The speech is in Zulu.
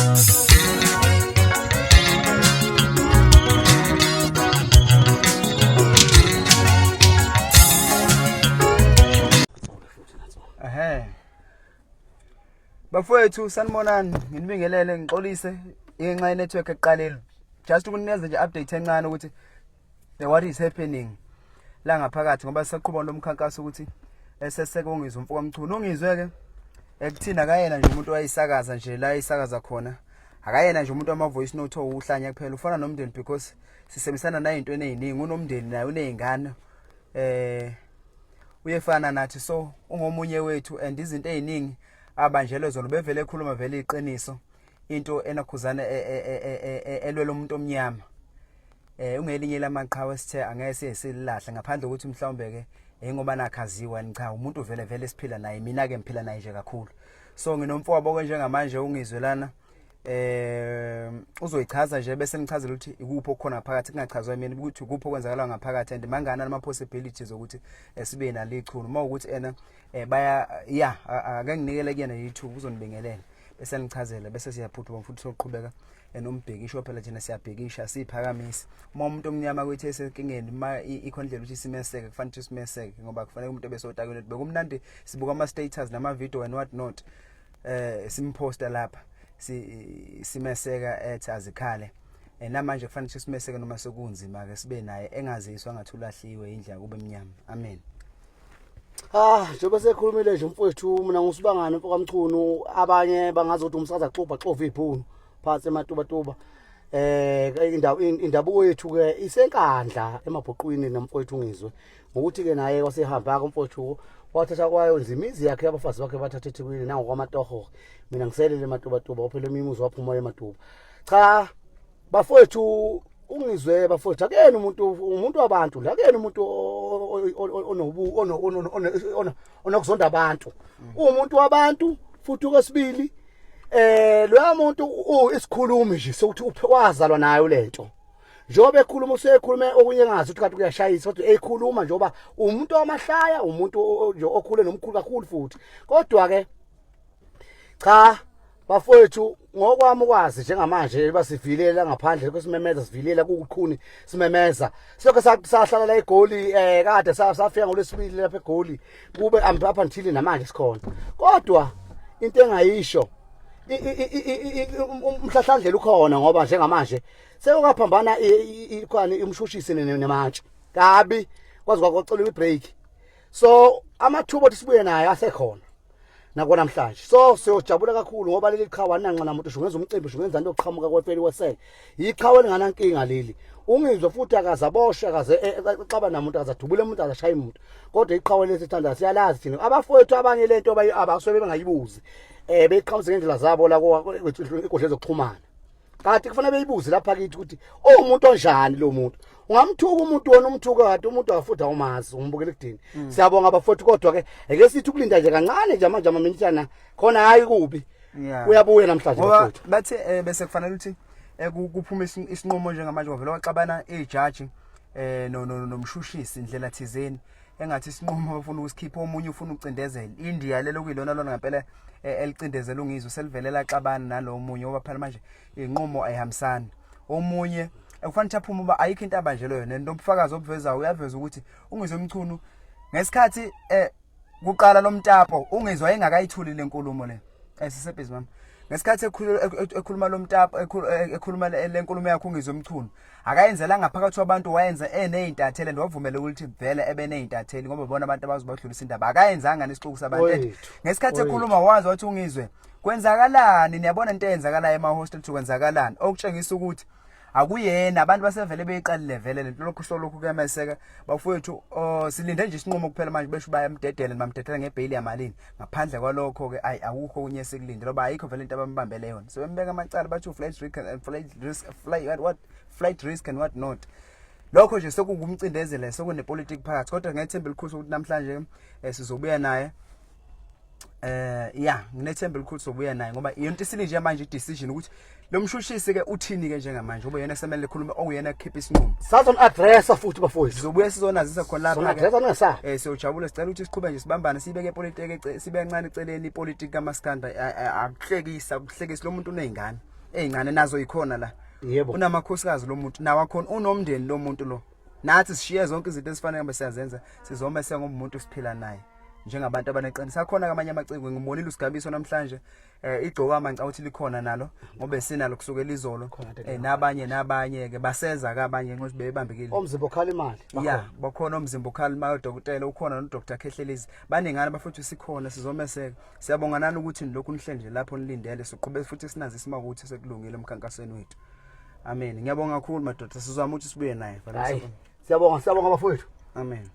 Ehhe. Bafowethu, sanibonani, nginibingelele, ngixolise ngenxa ye-network ekuqaleni. Just ukunikeza nje update encane ukuthi the what is happening la ngaphakathi, ngoba sisaqhuba lo mkhankaso ukuthi eseseke uNgizwe umfo kaMchunu. Ungizwe ke ekuthina akayena nje umuntu owayisakaza nje la ayisakaza khona, akayena nje umuntu wama voice note owuhlanya kuphela, ufana nomndeni because sisebenzisana naye intweni eziningi, unomndeni naye, unezingane, uyefana nathi, so ungomunye wethu and izinto eziningi abanjelwe zona bevele ekhuluma vele iqiniso, into enakhuzana elwela umuntu omnyama. Ungelinye lamaqhawe sithe angeke siye sililahle ngaphandle ukuthi mhlawumbe ke ingoba nakhaziwa ni, cha, umuntu vele vele siphila naye, mina ke ngiphila naye nje kakhulu. So nginomfowabo ke njengamanje ungizwelana, uzoyichaza nje bese nichazela ukuthi ikuphi okukhona phakathi, kungachazwa mina ukuthi ikuphi okwenzakala ngaphakathi and mangana ama possibilities ukuthi sibe nalo ichunu uma ukuthi ena baya ya ake nginikele kuyena ithuba, uzonibingelela bese nichazela, bese siyaphuthuma futhi soqhubeka nombhekisho. Phela thina siyabhekisha, siphakamisa uma umuntu omnyama kwethu esenkingeni, uma ikhona indlela ukuthi simeseke, kufanele ukuthi simeseke, ngoba kufanele umuntu ebesotakweni. Bekumnandi sibuka ama status nama video and what not, simposta lapha, simeseka ethi azikhale. Namanje kufanele ukuthi simeseke noma sekunzima ke, sibe naye engaziswa ngathi ulahliwe indlela kube mnyama. Amen. Ah, njengoba sekhulumile nje umfowethu, mina ngusibangane mfo kaMchunu, abanye bangazi ukuthi umsakaza xubha xova ibhunu phansi ematubatuba. Indawo indabuko yethu ke isenkandla emabhuqwini nomfowethu Ngizwe. Ngokuthi ke naye wasehamba ke umfowethu, wathatha kwayonza imizi yakhe, abafazi bakhe bathatha eThekwini nangokwamatoho. Mina ngiselele ematubatuba, phela imimuzi waphuma ematuba. Cha bafowethu, ungizwe bafowethu, akuyena umuntu, umuntu wabantu la, akuyena umuntu onobu onokuzonda abantu, umuntu wabantu. Futhi okwesibili, loya muntu isikhulumi nje sokuthi wazalwa nayo lento, njengoba ekhuluma usekhulume okunye ngazi ukuthi kanti kuyashayisa, kodwa ekhuluma njengoba umuntu wamahlaya, umuntu nje okhule nomkhulu kakhulu futhi. Kodwa ke cha bafowethu, ngokwami ukwazi njengamanje basivilela ngaphandle kwesimemeza, sivilela kukuqhuni, simemeza silokho sahlala la eGoli, kade safika ngolwesibili lapha eGoli, kube up until namanje sikhona. Kodwa into engayisho, umhlahlandlela ukhona, ngoba njengamanje sekukaphambana ikhwani umshushisi nemantshi kabi, kwaze kwacelwa ibreak, so amathuba othi sibuye naye asekhona nako namhlanje. So siyojabula kakhulu ngoba leli qhawe alinanxa namuntu, shungenza umcimbi, shungenza into oqhamuka kwefeli wesele, yiqhawe elinganankinga leli. Ungizwe futhi akaze aboshwe, akaze exaba namuntu, akaze adubule umuntu, akashaya umuntu, kodwa iqhawe lesithanda siyalazi thina abafowethu. Abanye lento abasuke bengayibuzi, beyiqhamuze ngendlela zabo la inkundla zokuxhumana, kanti kufanele beyibuze lapha kithi ukuthi uwumuntu onjani lo muntu. Ungamthuka umuntu wona, umthuka kade umuntu afuthi awumazi, umbukela ekudeni. Siyabonga abafowethu, kodwa ke ake sithi ukulinda nje kancane nje manje amaminitshana khona, hayi kubi. Uyabuya namhlanje ngoba bafowethu. Bathi bese kufanele ukuthi kuphume isinqumo njengamanje, kwavele waxabana ijaji no nomshushisi indlela thizeni, engathi isinqumo bafuna ukusikhipha, omunye ufuna ukucindezela India lelo kuyilona lona ngempela elicindezela uNgizwe, selivele laxabana nalo omunye, ngoba phela manje inqumo ayihambisani. Omunye ekufanele ukuthi aphume uba ayikho into abanjelwe yona, nobufakazi obuvezayo uyaveza ukuthi uNgizwe Mchunu ngesikhathi kuqala lo mtapo, uNgizwe wayengakayithuli le nkulumo le. Sisebhizi mama. Ngesikhathi ekhuluma lo mtapo, ekhuluma le nkulumo yakhe, uNgizwe Mchunu akayenzelanga phakathi kwabantu, wayenza eney'ntatheli and wavumela ukuthi vele ebe ney'ntatheli ngoba bona abantu abazobadlulisa indaba, akayenzanga nesixuku sabantu. And Wethu, ngesikhathi wethu. ekhuluma wazi wathi uNgizwe, kwenzakalani, niyabona into eyenzakalayo ema-hostel ukuthi kwenzakalani, okutshengisa ukuthi akuyena, abantu basevele beyiqalile vele lento, lokhu solokhu kuyameseka bafowethu. Oh, silinde nje isinqumo kuphela manje, besho bayamdedela, bamdedela ngebheyili yamalini. Ngaphandle kwalokho-ke ayi, akukho okunye esikulindele ngoba ayikho vele into abambambele yona, sebembeka amacala bathi u-flight risk and flight risk, flight what, what, flight risk and what not. Lokho nje sekukumcindezela, sekunepolitiki phakathi, kodwa ngethemba elikhulu ukuthi namhlanje sizobuya naye. Ya, nginethemba elikhulu sobuya naye, ngoba into isilinje manje i-decision ukuthi lo mshushisi ke uthini ke njengamanje, ngoba yena semele ekhulume, okuyena ekhipha isinqumo. Sazon-addressa futhi bafowethu. Sizobuya sizonazisa khona lapha ke. Son-addressa ningasabi. Siyojabula, sicela ukuthi siqhube nje sibambane, sibeke ipolitiki sibe kancane eceleni ipolitiki kamaskanda. Akuhlekisa, akuhlekisi, lo muntu uney'ngane. Ey'ncane nazo yikhona la. Yebo. Unamakhosikazi lo muntu nawo akhona, unomndeni lo muntu lo. Nathi sishiye zonke izinto esifanele ngabe siyazenza, sizomeseka ngomuntu siphila naye njengabantu abaneqiniso. Akhona amanye amaciko, ngibonile usigabiso namhlanje, igcokama ngicabanga ukuthi likhona nalo ngoba sinalo kusukela izolo, nabanye nabanye ke baseza ke abanye nxa bebambekile. Omzimba okhala imali. Ya, bakhona omzimba okhala imali, udokotela ukhona no Dr Khehlelezi, baningana bafuthu, sikhona sizomeseka. Siyabonga nani ukuthi nilokhu nihle nje lapho nilindele, siqhubeke futhi sinazise uma ukuthi sekulungile emkhankasweni wethu. Amen. Ngiyabonga kakhulu madoda, sizama ukuthi sibuye naye. Hayi, siyabonga, siyabonga bafowethu. Amen.